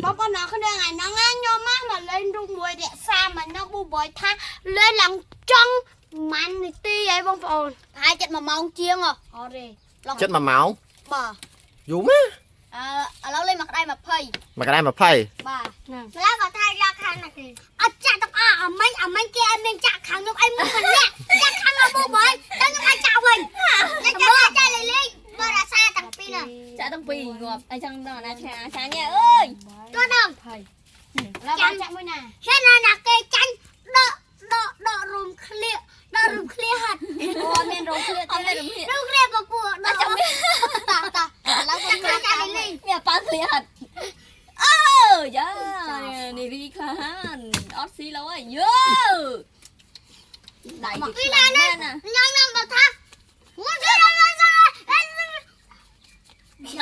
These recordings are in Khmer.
បងប្អូនអរគ្នាថ្ងៃហ្នឹងណាខ្ញុំមកមកលេងរូបមួយរក្សាមកនោះប៊ូបយថាលេងឡើងចង់ម៉ាន់នីតិអីបងប្អូនហើយចិត្ត1ម៉ោងជាងហ៎អត់ទេឡង ចិត្ត1ម៉ោង បាទ យូរម៉េះ អឺឥឡូវលេងមកក្តៅ20 មកក្តៅ20 បាទហ្នឹងឡើយគាត់ថាយកខាងណាគេអត់ចាក់ទាំងអស់អាមិញអាមិញគេអត់មានចាក់ខាងខ្ញុំអីមួយម្នាក់ចាក់ខាងរបស់ប៊ូបយតែខ្ញុំអាចចាក់វិញចាក់ចាក់ចាក់លេងលេងបើរក្សាទាំងពីរណា ចាក់ទាំងពីរងាប់អីចឹងដល់ណាឆ្ងាឆាញ៉ែអើយ ទោះដល់ ឡើយចាក់មួយណា ហេណាណាគេចាញ់ដកដកដករុំឃ្លៀកដករុំឃ្លៀកហត់ អូមានរោងឃ្លៀ អត់មានរំភា រុំឃ្លៀកពពួកដកចាំតាតា ឥឡូវខ្ញុំ ចាក់ចាក់លេងលេង មានប៉ាឃ្លៀហត់អើយ៉ានេះរីក្លាហានអត់ស៊ីឡូអើយយើដៃទីណាណា ញ៉ាំញ៉ាំដល់ថាមួយទៀតដល់ដល់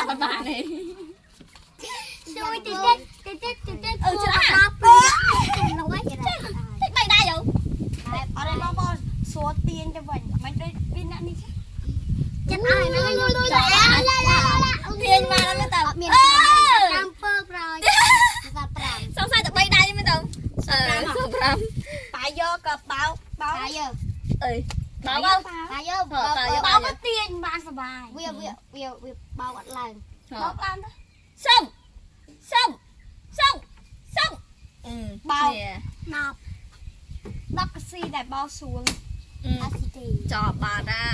អត់បានទេ ជួយតិចតិចតិចតិចតិច អឺឆ្លាត ដល់ពីរលុយ តិចបីដៃយោ អត់ទេបងប្អូនសួរទៀនទៅវិញមិនដូចពីអ្នកនេះ ចិត្តអស់ហ្នឹងលុយលុយឡាឡាឡាឡា ទាញមកដល់ទៅ អត់មាន អឺ តាមពើប្រយសា5 សង្ស័យតែ3ដៃមែនទៅអឺ5 បាយយកក៏បោកបោក តាយើ អើយបោបោ តាយើ បោក បោកក៏ទាញបានសបាយ វាវាវាវាបោកអត់ឡើង បោកឡើងទៅ សុំសុំសុំសុំអឺ បោក ណប់ 10កស៊ីដែលបោកស្រួល អត់ស៊ីទេ ចប់បាត់ហើ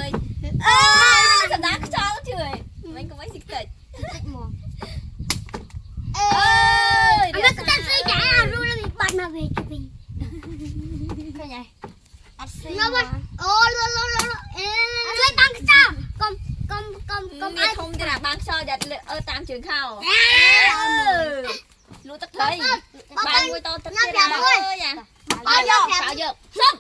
យអើយសម្ដាខ្យល់ជឿមិញកុំអីស៊ីតិច តិចមក អើយ អត់ទៅស៊ីចាអារូលបាត់មកវិញវិញ ឃើញហើយអត់ស៊ី ងប់អូលលលលអេជួយតាំងខ្ចោកុំកុំកុំកុំ មានធំទៀតអាបានខ្យល់យ៉ាត់អឺតាមជើងខោលូទឹកត្រីបានមួយតទឹកទៀតអើយអា បើយក បោយកសុំ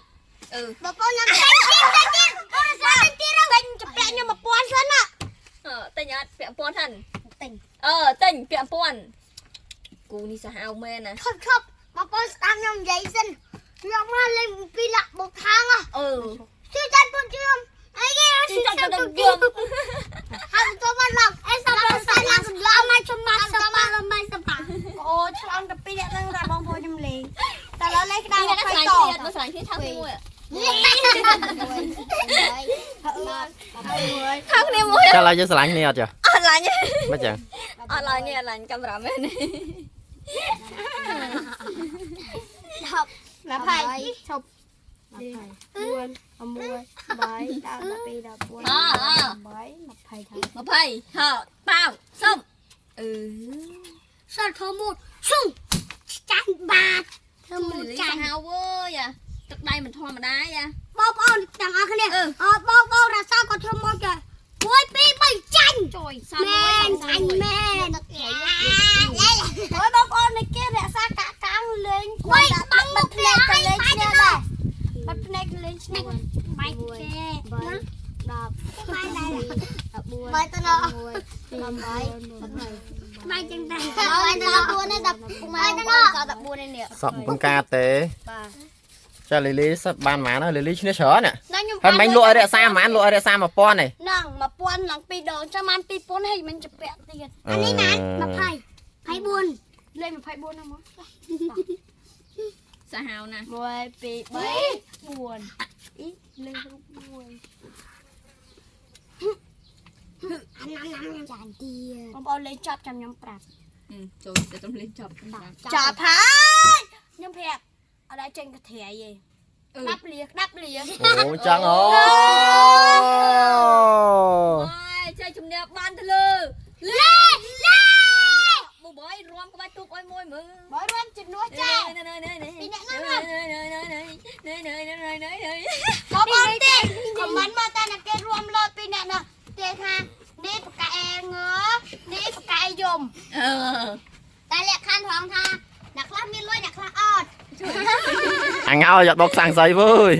អឺ បងប្អូនញ៉ាំតិចទៀតតិចទៀតអូរសាតិចទៀត ទិញចម្ពាក់ខ្ញុំ1000សិនណា ទិញអត់ពាក់ព័ន្ធហ្នឹង ទិញ អឺទិញពាក់ព័ន្ធគូនេះសាហាវមែនណា ឈប់ឈប់បងប្អូនស្ដាប់ខ្ញុំនិយាយសិនខ្ញុំមកលេងពីលាក់បុកខាង អឺ ជួយចាត់ពុនជឿមអីគេ ជិះចាត់ពុនជឿម ហើយទៅមកឡងអេសាប់សាឡើងសម្លមកជុំមកសប៉ាមកសប៉ា អូឆ្លងតែពីរអ្នកហ្នឹងតែបងប្អូនខ្ញុំលេងតែឥឡូវលេងក្តៅ ពីអ្នកស្រឡាញ់ 20ត គ្នាអត់ស្រឡាញ់គ្នាថើបគ្នាមួយថើបគ្នាមួយ ចាឡើយយើងស្រឡាញ់គ្នាអត់ចា អត់ឡាញ់ មិនចឹង អត់ឡាញ់ទេអត់ឡាញ់កាមេរ៉ាមែន 20 ឈប់ 4 1 3 10 12 14 អ 8 20 20ហោប៉ាវសុំអឺ សិលធ្វើមួយស៊ុងចាញ់បាតធ្វើមួយ លី ចាញ់ សាហាវវើយអាទឹកដៃមិនធម្មតាយ៉ា បងប្អូនទាំងអស់គ្នា អឺ អបងបងរសាក៏ធ្វើមកចា1 2 3ចាញ់ ជួយសល់ មែ មួយ នចាញ់ សល់មួយ មែន អូយបងប្អូននេះគេរក្សាកាក់កាំងលេង បីបាំងមុខ ភ្នែក គ្នា ក៏លេង បាយ ឈ្នះដែរបាត់ភ្នែកក៏លេងឈ្នះ បាយគេ 10 បាយដែរបាយទៅណ8បាយចឹងដែរបាយទៅណ4នេះដល់ពុកម៉ែបងសល់14នេះនេះ សពពងកាទេ បាទ ចាលីលីសពបានប៉ុន្មានហើយលីលីឈ្នះច្រើនណា ណាខ្ញុំ ហើយមិញលក់ឲ្យរក្សាប៉ុន្មានលក់ឲ្យរក្សា1000នេះ ហ្នឹង1000ឡើង2ដងចាំបាន2000ហើយមិនចម្ពាក់ទៀត អានេះណា 20 24 លេង24ហ្នឹងមក សាហាវណាស់ 1 2 3 4អីលេងរូបមួយ អាណាណាចានទៀត បងប្អូនលេងចប់ចាំខ្ញុំប្រាប់ ចូលទៅទំលេងចប់ ចប់ហើយខ្ញុំប្រាប់អត់ដែរចេញកន្ត្រៃទេ អឺ ក្តាប់លាក្តាប់លា អូចង់អូ អើយចេះជំនះបានទៅលើ លេលេ បបយរួមក្បាច់ទូកអុយមួយមើល បើរួមជំនួសចា ណែណែណែណែ ពីអ្នកណារួម ណែណែណែណែណែណែ បងប្អូនទេខមមិនមកតែអ្នកគេរួមលោតពីអ្នកនោះទេថានេះបកែងើនេះបកែយំ អឺ តែលក្ខខណ្ឌថងថាអ្នកខ្លះមានលុយអ្នកខ្លះអត់ អញឲ្យយកដកសាំងស្អីវើយ